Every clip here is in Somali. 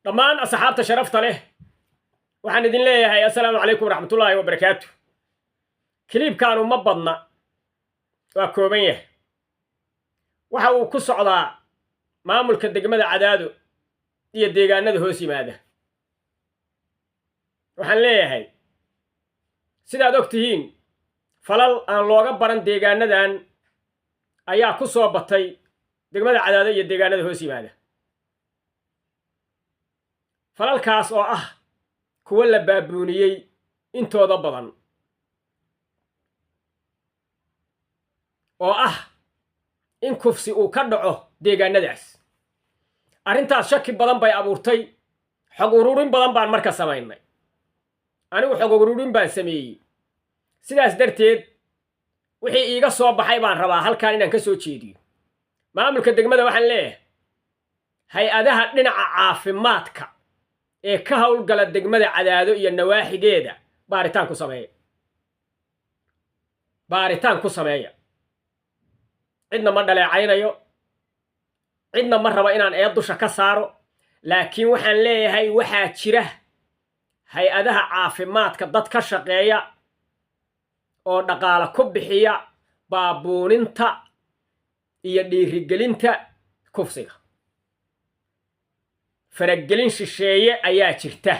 Dhammaan asxaabta sharafta leh, waxaan idin leeyahay assalaamu calaykum waraxmatullaahi wabarakaatu. Clipkaanu ma badna, waa kooban yahay. Waxa uu ku socdaa maamulka degmada Cadaado iyo deegaanada hoos yimaada. Waxaan leeyahay, sidaad og tihiin, falal aan looga baran deegaanadan ayaa ku soo batay degmada Cadaado iyo deegaanada hoos yimaada, falalkaas oo ah kuwo la baabuuniyey intooda badan, oo ah in kufsi uu ka dhaco deegaanadaas. Arrintaas shaki badan bay abuurtay. Xog ururin badan baan marka samaynay. Anigu xog ururin baan sameeyey. Sidaas darteed, wixii iiga soo baxay baan rabaa halkan inaan ka soo jeediyo. Maamulka degmada waxaan leeyahay, hay-adaha dhinaca caafimaadka ee ka howlgala degmada Cadaado iyo nawaaxigeeda baaritaan ku sameeya, baaritaan ku sameeya. Cidna ma dhaleecaynayo, cidna ma rabo inaan eed dusha ka saaro, laakiin waxaan leeyahay waxaa jira hay-adaha caafimaadka dad ka shaqeeya oo dhaqaale ku bixiya baabuuninta iyo dhiirigelinta kufsiga. Faragelin shisheeye ayaa jirta,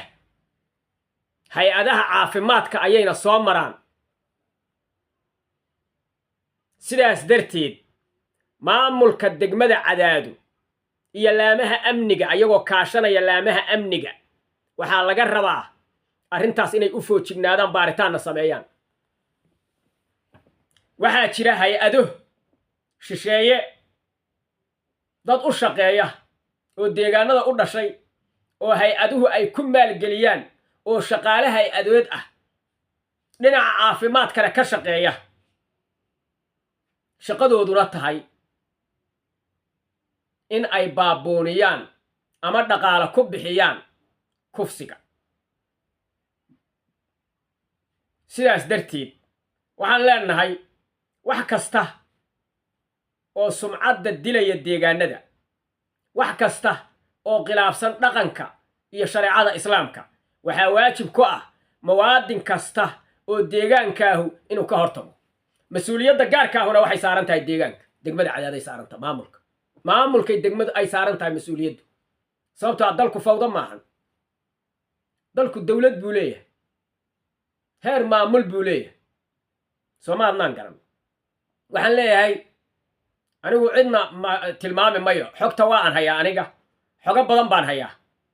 hay-adaha caafimaadka ayayna soo maraan. Sidaas darteed, maamulka degmada Cadaado iyo laamaha amniga, ayagoo kaashanaya laamaha amniga, waxaa laga rabaa arrintaas inay u foojignaadaan, baaritaanna sameeyaan. Waxaa jira hay-ado shisheeye dad u shaqeeya oo deegaanada u dhashay oo hay-aduhu ay ku maalgeliyaan, oo shaqaale hay-adood ah, dhinaca caafimaadkana ka shaqeeya, shaqadooduna tahay in ay baabuuniyaan ama dhaqaale ku bixiyaan kufsiga. Sidaas darteed, waxaan leenahay wax kasta oo sumcadda dilaya deegaanada, wax kasta oo khilaafsan dhaqanka iyo shareecada Islaamka, waxaa waajib ku ah muwaadin kasta oo deegaankaahu inuu ka hortago. Mas-uuliyadda gaarkaahuna waxay saaran tahay deegaanka degmada Cadaaday saaran tahay, maamulkay degmadu ay saaran tahay mas-uuliyaddu, sababtoo a dalku fawdo maahan. Dalku dowlad buu leeyahay, heer maamul buu leeyahay. Sooma adnaan garan? Waxaan leeyahay, anigu cidna ma tilmaami mayo. Xogta waa aan hayaa, aniga xogo badan baan hayaa.